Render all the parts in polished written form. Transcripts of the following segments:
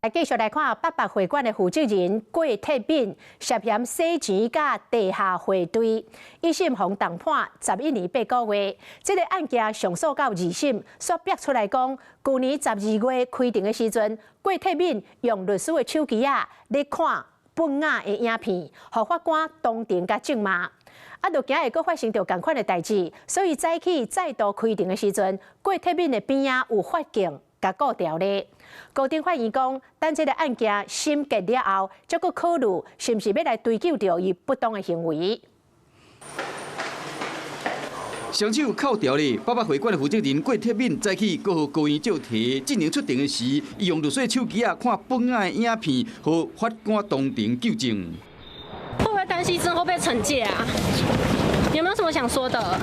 來繼續來看八百會館的負責人郭鐵敏涉嫌洗錢佮地下匯兌，一審予重判11年8個月。這個案件上訴到二審，煞逼出來講，舊年12月開庭的時陣，郭鐵敏用律師的手機仔咧看本案的影片，予法官當庭共責罵。啊，就驚會閣發生著仝款的代誌，所以早起再度開庭的時陣，郭鐵敏的邊仔有法警共顧牢咧。高等法院講，等這個案件審結了後，才閣考慮是毋是欲來追究著伊不當的行為。雙手銬牢咧，八百會館的負責人郭鐵敏早起閣予高院借提進行出庭的時，伊用律師手機仔看本案的影片，予法官當庭糾正。會不會擔心之後被懲戒啊？有沒有什麼想說的？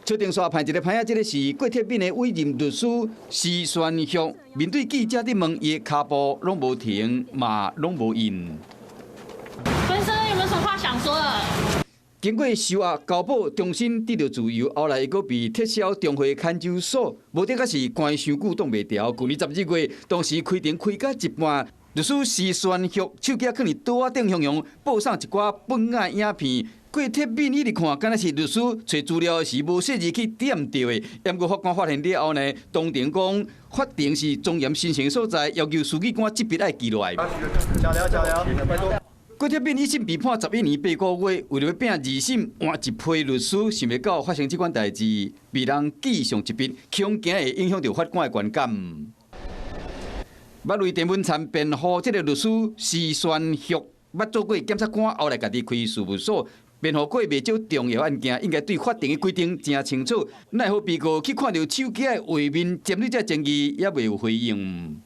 出庭煞派一个歹仔，這个是郭鐵敏的委任律師施宣旭，面對記者咧問，伊的跤步攏無停，嘛攏無應。本身有沒有什麼話想說的？經過收押交保，重新得著自由，後來伊閣被撤銷重回看守所，無的確是關傷久擋袂牢。舊年12月，當時開庭開到一半，律師施宣旭手機囥佇桌仔頂，雄雄播送一寡本案影片。郭鐵敏一直看，敢若是律師揣資料時無細膩去點著的。毋過法官發現了後呢，當庭講法庭是莊嚴神聖所在，要求書記官這筆愛記落來。加油加油！郭鐵敏一審被判11年8個月，為著欲拚二審換一批律師，想袂到發生這款代誌，被人記上一筆，恐驚會影響著法官的觀感。捌為鄭文燦辯護這个律師施宣旭，捌做過檢察官，後來家己開事務所。辯護過袂少重要案件，應該對法庭的規定誠清楚。奈何被告去看著手機的畫面，針對這爭議猶未有回應。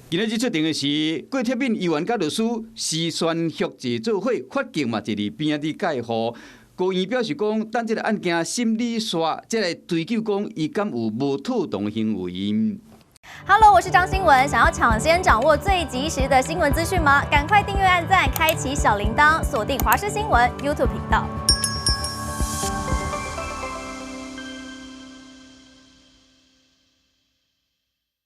今仔日出庭的時，郭鐵敏猶原佮律師施宣旭坐做伙，法警嘛坐佇邊仔佇蓋護。高院表示講，等這个案件審理煞，才來追究講伊敢有無妥當行為。 Hello，我是張新聞，想要搶先掌握最及時的新聞資訊嗎？趕快訂閱、按讚、開啟小鈴鐺，鎖定華視新聞 YouTube 頻道。